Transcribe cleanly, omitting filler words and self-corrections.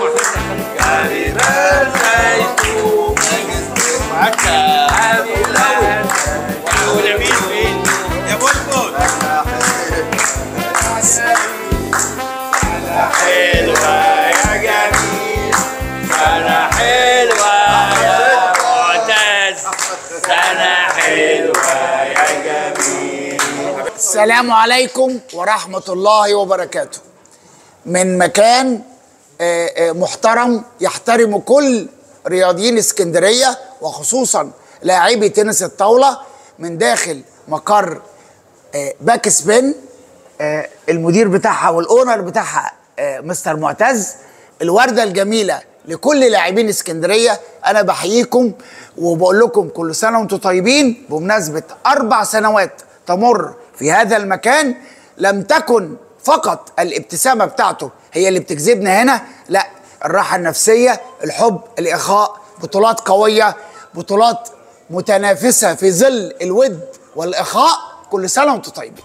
Happy birthday to Happy birthday. يا بلبل. سنة حلوة يا جميل، سنة حلوة يا معتز، سنة حلوة يا جميل. السلام عليكم ورحمة الله وبركاته. من مكان محترم يحترم كل رياضيين اسكندرية وخصوصا لاعبي تنس الطاولة، من داخل مقر باك سبين، المدير بتاعها وال owner بتاعها مستر معتز. الوردة الجميلة لكل لاعبين اسكندرية، أنا بحييكم وبقول لكم كل سنة وانتم طيبين. بمناسبة 4 سنوات تمر في هذا المكان، لم تكن فقط الابتسامة بتاعته هي اللي بتجذبنا هنا، لا، الراحة النفسية، الحب، الإخاء، بطولات قوية، بطولات متنافسة في ظل الود والإخاء. كل سنة وانتم طيبين.